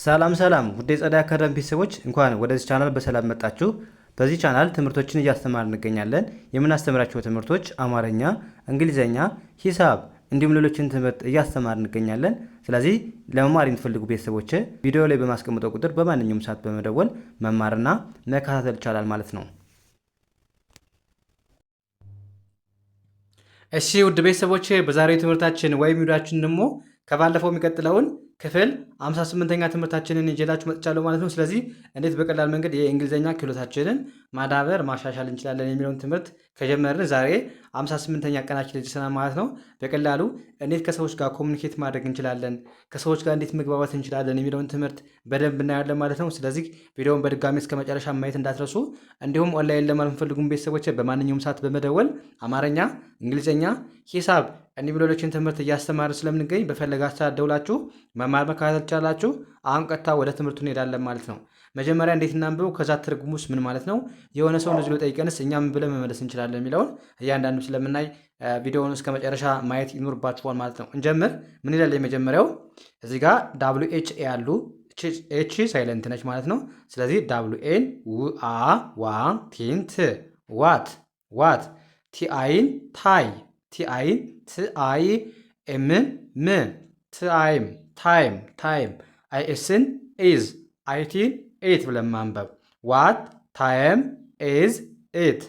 ሰላም ሰላም ውድ የጸደይ አካዳሚ ቤተሰቦች፣ እንኳን ወደዚህ ቻናል በሰላም መጣችሁ። በዚህ ቻናል ትምህርቶችን እያስተማርን እንገኛለን። የምናስተምራቸው ትምህርቶች አማርኛ፣ እንግሊዝኛ፣ ሂሳብ እንዲሁም ሌሎችን ትምህርት እያስተማርን እንገኛለን። ስለዚህ ለመማር የምትፈልጉ ቤተሰቦች ቪዲዮ ላይ በማስቀምጠው ቁጥር በማንኛውም ሰዓት በመደወል መማርና መከታተል ይቻላል ማለት ነው። እሺ ውድ ቤተሰቦች፣ በዛሬው ትምህርታችን ወይም ቪዲዮአችን ደግሞ ከባለፈው የሚቀጥለውን ክፍል 58ኛ ትምህርታችንን ይዤላችሁ መጥቻለሁ ማለት ነው። ስለዚህ እንዴት በቀላል መንገድ የእንግሊዝኛ ክህሎታችንን ማዳበር ማሻሻል እንችላለን የሚለውን ትምህርት ከጀመርን ዛሬ 58ኛ ቀናችን ላይ ደርሰናል ማለት ነው። በቀላሉ እንዴት ከሰዎች ጋር communicate ማድረግ እንችላለን፣ ከሰዎች ጋር እንዴት መግባባት እንችላለን የሚለውን ትምህርት በደንብ እናያለን ማለት ነው። ስለዚህ ቪዲዮውን በድጋሚ እስከ መጨረሻ ማየት እንዳትረሱ። እንዲሁም ኦንላይን ለመማር የምትፈልጉ ቤተሰቦች በማንኛውም ሰዓት በመደወል አማርኛ፣ እንግሊዝኛ፣ ሂሳብ እንዲሁም ሌሎችን ትምህርት እያስተማርን ስለምንገኝ በፈለጋችሁ ሰዓት ደውላችሁ መማር መከታተል ትችላላችሁ። አሁን ቀጥታ ወደ ትምህርቱ እንሄዳለን ማለት ነው። መጀመሪያ እንዴት እናንብበው፣ ከዛ ትርጉሙስ ምን ማለት ነው፣ የሆነ ሰው እንደዚህ ብሎ ጠይቀንስ እኛ ምን ብለን መመለስ እንችላለን የሚለውን እያንዳንዱ ስለምናይ ቪዲዮውን እስከ መጨረሻ ማየት ይኖርባችኋል ማለት ነው። እንጀምር። ምን ይላል የመጀመሪያው? እዚህ ጋር W H A ያሉ፣ H silent ነች ማለት ነው። ስለዚህ W A ን ው አ ዋ T ን ት፣ what what፣ T I ን ታይ፣ T I ን ት I M ን ም፣ time time time፣ I S ን is፣ I T ን it ብለን ማንበብ። What time is it?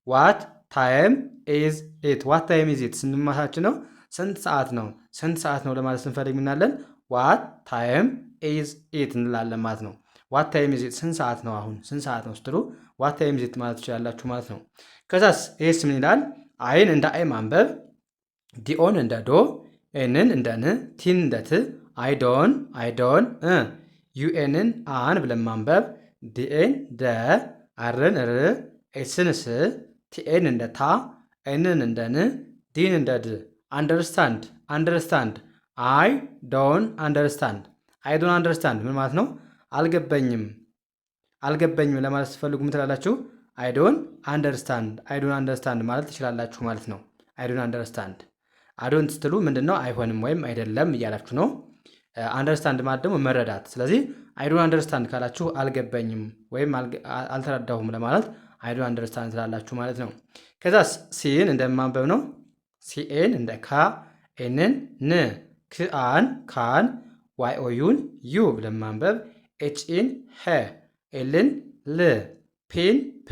What time is it? What time is it ስንማታችን ነው። ስንት ሰዓት ነው? ስንት ሰዓት ነው ለማለት ስንፈልግ ምናለን? What time is it እንላለን ማለት ነው። What time is it፣ ስንት ሰዓት ነው? አሁን ስንት ሰዓት ነው ስትሉ what time is it ማለት ትችላላችሁ ማለት ነው። ከዛስ ይሄስ ምን ይላል? I ን እንደ አይ ማንበብ፣ D O ን እንደ ዶ፣ N ን እንደ ን፣ T ን እንደ ት፣ I don't I don't፣ U N ን አን ብለን ማንበብ፣ D A ን ደ፣ R ን ር፣ S ን ስ፣ T A ን እንደ ታ፣ N ን እንደ ን፣ D ን እንደ ድ፣ understand understand። I don't understand፣ I don't understand ምን ማለት ነው? አልገባኝም፣ አልገባኝም ለማለት ስትፈልጉ ምን ትላላችሁ? I don't understand፣ I don't understand ማለት ትችላላችሁ ማለት ነው። I don't understand። I don't ስትሉ ምንድን ነው? አይሆንም ወይም አይደለም እያላችሁ ነው። Understand ማለት ደግሞ መረዳት። ስለዚህ I don't understand ካላችሁ አልገባኝም ወይም አልተረዳሁም ለማለት I don't understand ትላላችሁ ማለት ነው። ከዛስ C ን እንደማንበብ ነው። C A ን እንደ ካ፣ N ን ን፣ ክአን can፣ Y O U ን ዩ ብለን ማንበብ፣ H E ን ሄ፣ L ን ል፣ P ን ፕ፣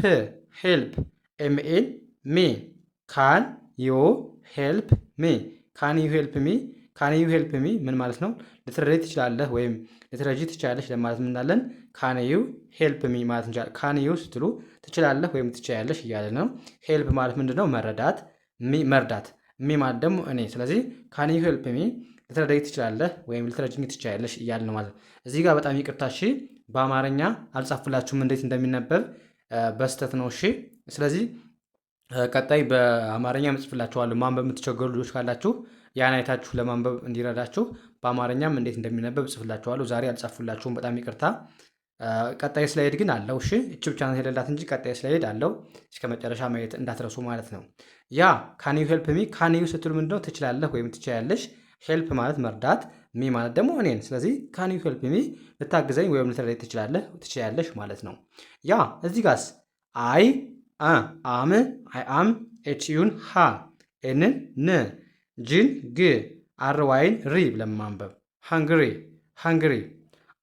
help፣ M E ን ሚ፣ can you help me? Can you help me? Can you help me ምን ማለት ነው? ልትረዳኝ ትችላለህ ወይም ልትረጂ ትችላለሽ ለማለት ምናለን? Can you help me ማለት እንችላለን። Can you ስትሉ ትችላለህ ወይም ትችያለሽ እያለ ነው። Help ማለት ምንድን ነው? መረዳት፣ me መርዳት፣ me ማለት ደግሞ እኔ። ስለዚህ can you help me፣ ልትረዳኝ ትችላለህ ወይም ልትረጂኝ ትችያለሽ እያለ ነው ማለት ነው። እዚህ ጋር በጣም ይቅርታ እሺ፣ በአማርኛ አልጻፍኩላችሁም፣ እንዴት እንደሚነበብ በስህተት ነው። እሺ፣ ስለዚህ ቀጣይ በአማርኛ እጽፍላችኋለሁ። ማንበብ የምትቸገሩ ልጆች ካላችሁ ያን አይታችሁ ለማንበብ እንዲረዳችሁ በአማርኛም እንዴት እንደሚነበብ እጽፍላችኋለሁ። ዛሬ አልጻፍኩላችሁም፣ በጣም ይቅርታ። ቀጣይ slide ግን አለው። እሺ፣ እቺ ብቻ ናት የሌላት እንጂ ቀጣይ slide አለው። እስከ መጨረሻ ማየት እንዳትረሱ ማለት ነው። Yeah፣ can you help me? Can you ስትሉ ምንድነው? ትችላለህ ወይም ትችያለሽ። Help ማለት መርዳት፣ me ማለት ደግሞ እኔን። ስለዚህ can you help me፣ ልታግዘኝ ወይም ልትረዳኝ ትችላለህ፣ ትችያለሽ ማለት ነው። Yeah፣ እዚህ ጋስ I am፣ I am፣ H U ን ሃ፣ N ን ን፣ G ን ግ፣ R Y ን ሪ ብለን ማንበብ፣ hungry hungry።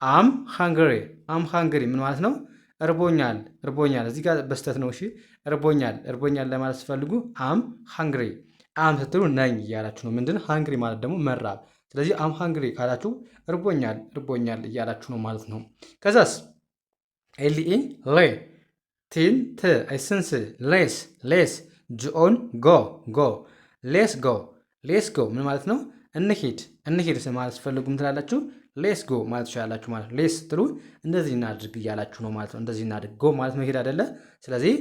I'm hungry፣ I'm hungry ምን ማለት ነው? እርቦኛል፣ እርቦኛል። እዚህ ጋር በስህተት ነው። እሺ፣ እርቦኛል፣ እርቦኛል ለማለት ስትፈልጉ I'm hungry። I'm ስትሉ ነኝ እያላችሁ ነው። ምንድን hungry ማለት ደግሞ መራብ። ስለዚህ I'm hungry ካላችሁ እርቦኛል፣ እርቦኛል እያላችሁ ነው ማለት ነው። ከዛስ L E ን ሌ፣ T ን ት፣ S ን ስ፣ let's let's፣ G O ን ጎ go፣ let's go let's go ምን ማለት ነው? እንሂድ፣ እንሂድ ማለት ስትፈልጉ ምን ትላላችሁ? Let's go ማለት ትችላላችሁ ማለት ነው። Let's ስትሉ እንደዚህ እናድርግ እያላችሁ ነው ማለት ነው። እንደዚህ እናድርግ፣ go ማለት መሄድ አይደለ? ስለዚህ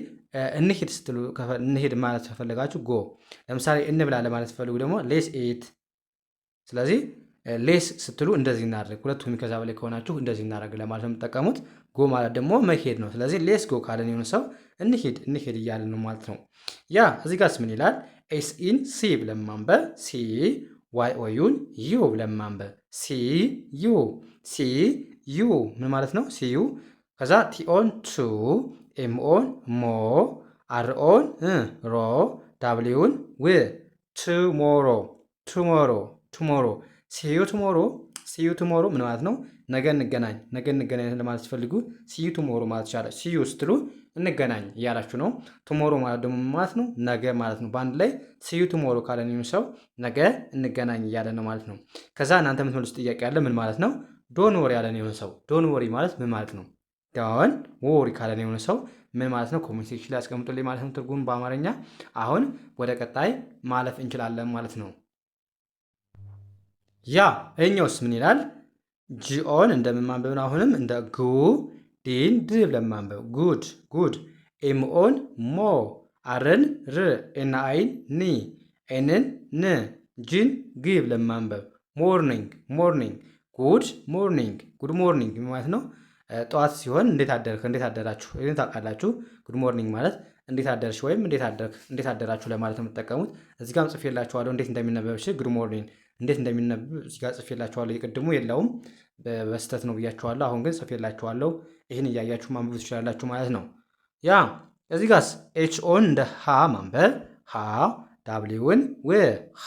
እንሂድ ስትሉ፣ እንሂድ ማለት ከፈለጋችሁ go። ለምሳሌ እንብላ ለማለት ስትፈልጉ ደግሞ let's eat። ስለዚህ let's ስትሉ እንደዚህ እናድርግ፣ ሁለቱም ከዛ በላይ ከሆናችሁ እንደዚህ እናድርግ ለማለት ነው የምትጠቀሙት። Go ማለት ደግሞ መሄድ ነው። ስለዚህ let's go ካለን የሆነ ሰው እንሂድ፣ እንሂድ እያለን ነው ማለት ነው። Yeah፣ እዚህ ጋርስ ምን ይላል? S E ን ሲ ብለን ማንበብ፣ C Y O U ን ዩ ብለን ማንበብ፣ see you see you ምን ማለት ነው? See you። ከዛ T O ን ቱ፣ M O ን ሞ፣ R O ን ሮ፣ W ን ው፣ tomorrow, tomorrow, tomorrow። See you tomorrow, see you tomorrow ምን ማለት ነው? ነገ እንገናኝ፣ ነገ እንገናኝ ለማለት ሲፈልጉ see you tomorrow ማለት ይቻላል። See you ስትሉ እንገናኝ እያላችሁ ነው። Tomorrow ማለት ደግሞ ማለት ነው ነገ ማለት ነው። በአንድ ላይ see you tomorrow ካለን ሰው ነገ እንገናኝ እያለ ነው ማለት ነው። ከዛ እናንተ የምትመልሱት ጥያቄ ያለ ምን ማለት ነው? Don't worry ያለን የሆነ ሰው don't worry ማለት ምን ማለት ነው? Don't worry ካለን የሆነ ሰው ምን ማለት ነው? Comment section ላይ አስቀምጡልኝ ማለት ነው ትርጉም በአማርኛ። አሁን ወደ ቀጣይ ማለፍ እንችላለን ማለት ነው። Yeah፣ ይኸኛውስ ምን ይላል? G O ን እንደምን ማንበብ ነው? አሁንም እንደ ጉ፣ D ን ድ ብለን ማንበብ፣ good, good። M O ን ሞ፣ R ን ር፣ N I ን ኒ፣ N ን ን፣ G ን ግ ብለን ማንበብ፣ morning, morning። Good morning, good morning ማለት ነው። ጠዋት ሲሆን እንዴት አደርክ፣ እንዴት አደራችሁ፣ ይህን ታውቃላችሁ። Good morning ማለት እንዴት አደርሽ ወይም እንዴት አደርክ፣ እንዴት አደራችሁ ለማለት ነው የምትጠቀሙት። እዚህ ጋርም ጽፌላችኋለሁ እንዴት እንደሚነበብ። እሺ፣ good morning እንዴት እንደሚነበብ እዚህ ጋር ጽፌላችኋለሁ። የቅድሙ የለውም፣ በስህተት ነው ብያችኋለሁ። አሁን ግን ጽፌላችኋለሁ። ይህን እያያችሁ ማንበብ ትችላላችሁ ማለት ነው። Yeah፣ እዚህ ጋርስ H O ን እንደ ሃ ማንበብ፣ ሃ፣ W ን ው፣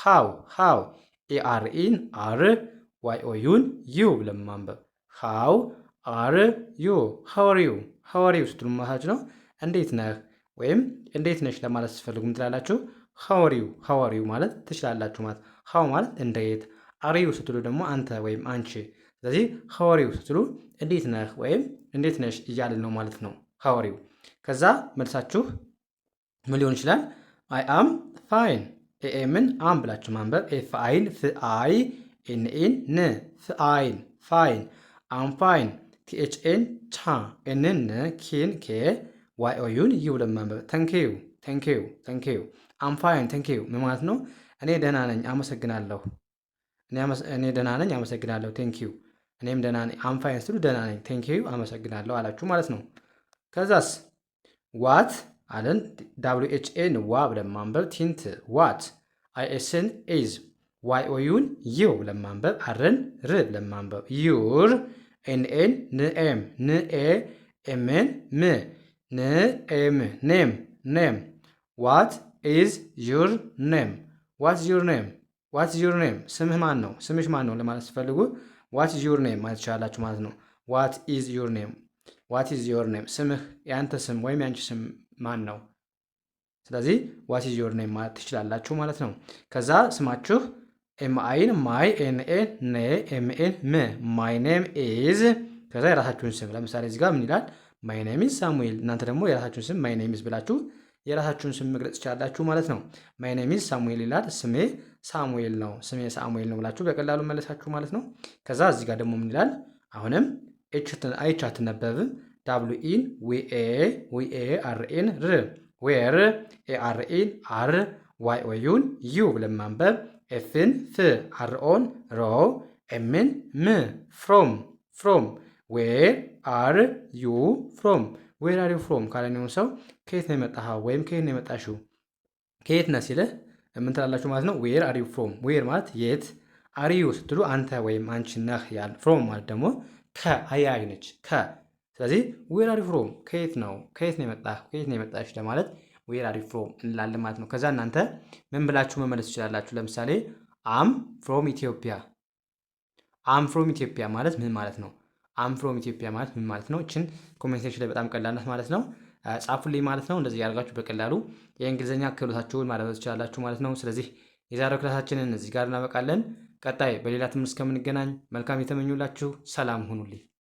how, how። A R E ን አር፣ Y O U ን ዩ ብለን ማንበብ፣ how are you, how are you። How are you ስትሉ ማለታችሁ ነው እንዴት ነህ ወይም እንዴት ነሽ ለማለት ስትፈልጉ ምን ትላላችሁ? How are you, how are you ማለት ትችላላችሁ ማለት። How ማለት እንዴት፣ are you ስትሉ ደግሞ አንተ ወይም አንቺ። ስለዚህ how are you ስትሉ እንዴት ነህ ወይም እንዴት ነሽ እያልን ነው ማለት ነው። How are you። ከዛ መልሳችሁ ምን ሊሆን ይችላል? I am fine። A M ን አም ብላችሁ ማንበብ፣ F I ን ፍ፣ I N E ን ን፣ fine, fine። I'm fine። T H A ን ቻ፣ N ን ን፣ K ን ኬ፣ Y O U ን ዩ ብለን ማንበብ፣ thank you, thank you, thank you። I'm fine, thank you ምን ማለት ነው? እኔ ደህና ነኝ አመሰግናለሁ። እኔ ደህና ነኝ አመሰግናለሁ። Thank you፣ እኔም ደህና ነኝ። I'm fine ስትሉ ደህና ነኝ፣ thank you አመሰግናለሁ አላችሁ ማለት ነው። ከዛስ what አለን። W H A ን ዋ ብለን ማንበብ፣ T ን ት፣ what። I S ን is፣ Y O U ን ዩ ብለን ማንበብ፣ R ን ር ብለን ማንበብ፣ your። N A ን ን፣ M ን፣ A M ን ም፣ ን M፣ name, name። What is your name? What is your name? What is your name? ስምህ ማን ነው? ስምሽ ማን ነው ለማለት ስትፈልጉ what is your name ማለት ትችላላችሁ ማለት ነው። What is your name? What is your name? ስምህ፣ የአንተ ስም ወይም የአንቺ ስም ማን ነው? ስለዚህ what is your name ማለት ትችላላችሁ ማለት ነው። ከዛ ስማችሁ M I ን ማይ፣ N A ኔ፣ M A ን ም፣ my name is። ከዛ የራሳችሁን ስም፣ ለምሳሌ እዚህ ጋር ምን ይላል? My name is ሳሙኤል። እናንተ ደግሞ የራሳችሁን ስም my name is ብላችሁ የራሳችሁን ስም መግለጽ ትችላላችሁ ማለት ነው። My name is ሳሙኤል ይላል። ስሜ ሳሙኤል ነው፣ ስሜ ሳሙኤል ነው ብላችሁ በቀላሉ መለሳችሁ ማለት ነው። ከዛ እዚህ ጋር ደግሞ ምን ይላል? አሁንም H አትነበብም። W E ን ዊ፣ A W A R E ን ር፣ where። A R E ን አር፣ Y O U ን ዩ ብለን ማንበብ፣ F ን ፍ፣ R O ን ሮ፣ M ን ም፣ from, from። Where are you from? Where are you from ካለን የሆነ ሰው ከየት ነው የመጣኸው ወይም ከየት ነው የመጣሽው፣ ከየት ነህ ሲልህ ምን ትላላችሁ ማለት ነው? Where are you from። Where ማለት የት፣ are you ስትሉ አንተ ወይም አንቺ ነህ ያል፣ from ማለት ደግሞ ከ፣ አያያዥ ነች ከ። ስለዚህ where are you from፣ ከየት ነው፣ ከየት ነው የመጣህ፣ ከየት ነው የመጣሽ ለማለት where are you from እንላለን ማለት ነው። ከዛ እናንተ ምን ብላችሁ መመለስ ትችላላችሁ? ለምሳሌ I'm from Ethiopia። I'm from Ethiopia ማለት ምን ማለት ነው? I'm from Ethiopia ማለት ምን ማለት ነው? እችን comment section ላይ በጣም ቀላል ናት ማለት ነው፣ ጻፉልኝ ማለት ነው። እንደዚህ ያደርጋችሁ በቀላሉ የእንግሊዝኛ ክህሎታችሁን ማዳበር ትችላላችሁ ማለት ነው። ስለዚህ የዛሬው ክላሳችንን እዚህ ጋር እናበቃለን። ቀጣይ በሌላ ትምህርት እስከምንገናኝ መልካም የተመኙላችሁ ሰላም ሁኑልኝ።